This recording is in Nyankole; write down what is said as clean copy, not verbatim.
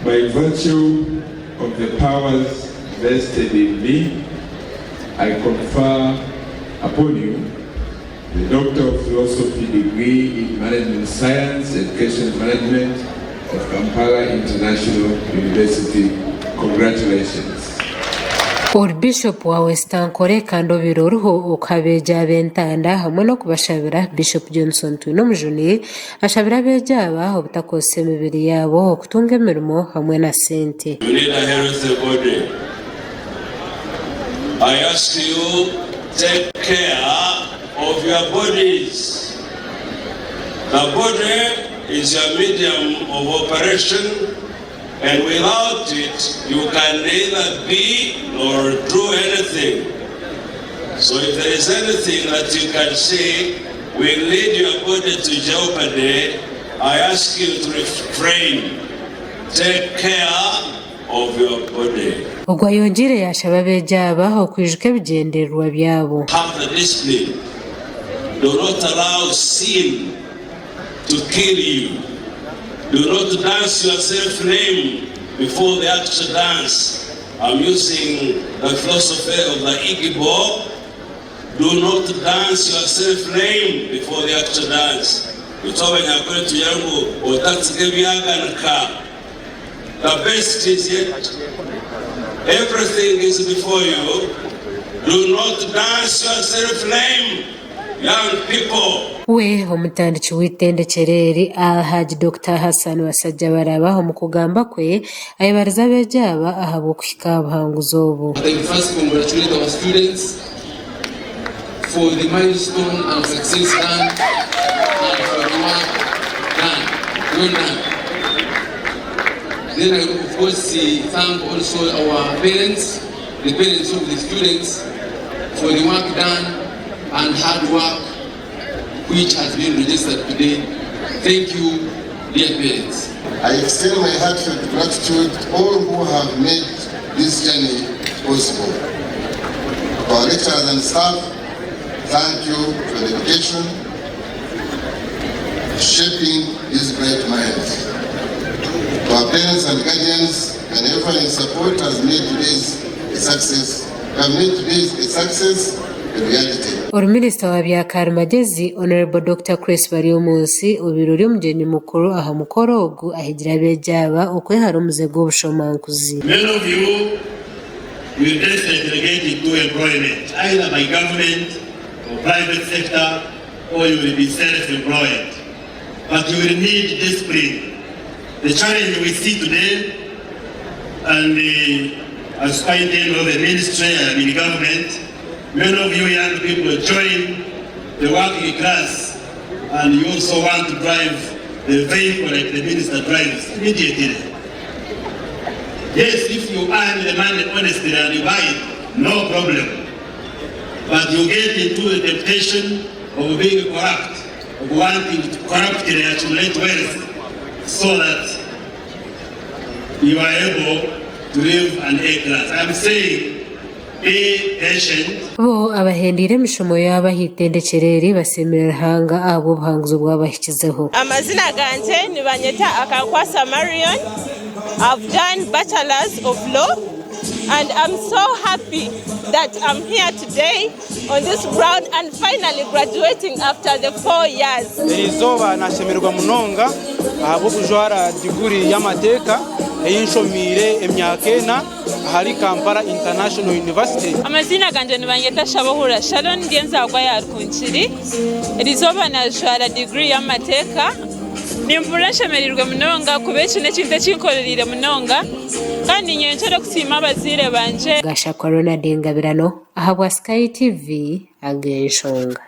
By virtue of the powers vested in me, I confer upon you the Doctor of Philosophy degree in Management Science, Education Management of Kampala International University. Congratulations. Ori Bishopu wa West Ankole kandi obaire oriho okuha abeegi aba entanda hamwe n'okubashabira, Bishop Johnson Twinomujuni ashabire abeegi aba obutakozesa emibiri yaabo okutunga emirimo hamwe na sente. You need a healthy body. I ask you take care of your bodies. The body is your medium of operation and without it you can neither be nor do anything. So if there is anything that you can say will lead your body to jeopardy, I ask you to refrain. Take care of your body. Ogwo ayongyeire yaashaba abeegi aba okwijuka ebigyendererwa byabo. Have the discipline. Do not allow sin to kill you. Do not dance yourself lame before the actual dance. I'm using the philosophy of the Igbo. Do not dance yourself lame before the actual dance. Itwe Abanyankore nitugira ngu otatsiga ebyaganika. The best is yet. Everything is before you. Do not dance yourself lame, young people. We omutandiki w'eitendekyero eri, Al-Hajj Dokita Hassan Basajjabalaba omu kugamba kwe ayebarize abeegi aba ahabw'okuhika aha buhanguzi obu. But I first congratulate our students for the milestone and success done and for the work done. Well done. Then I of course thank also our parents, the parents of the students, for the work done and hard work which has been registered today. Thank you, dear parents. I extend my heartfelt gratitude to all who have made this journey possible. To our lecturers and staff, thank you for your dedication, shaping these bright minds. To our parents and guardians, your unwavering support has made today's a success, have made today's a success a reality. Ori Minisita wa bya Karimagezi, Hon. Dokita Chris Baryomunsi obaire ori omugyenyi mukuru aha mukoro ogu ahigire abeegi aba okwehara omuze gw'obushomankuzi. Many of you will definitely get into employment either by government or private sector or you will be self-employed but you will need discipline. The challenge we see today and as superintendent of the ministry and in government, many of you young people join the working class and you also want to drive the vehicle like the minister drives immediately. Yes, if you earn the money honestly and you buy it, no problem. But you get into the temptation of being corrupt, of wanting to corruptly accumulate wealth so that you are able to live an A class. I'm saying be patient. Bo abahendeire emishomo yaabo aha itendekyero eri basiimire Ruhanga ahabw'obuhanguzi obu abahikizeho. Amazina gangye nibanyeta Akankwasa Marion, I've done bachelors of law and I'm so happy that I'm here today on this ground and finally graduating after the 4 years. Eriizooba nashemererwa munonga ahabw'okujwara diguri y'amateeka ei nshomiire emyaka ena ahari Kampala International University. Amaziina gangye nibanyeta Shabohura Sharon ndi enzaarwa ya Rukungiri. Erizooba najwara diguri y'amateeka. Nimpurira nshemereirwe munonga kuba eki n'ekintu eki nkorereire munonga kandi niinyencere kusiima abazaire bangye. Gashakwa Ronald Ngabirano ahabwa Sky TV ag'enshonga.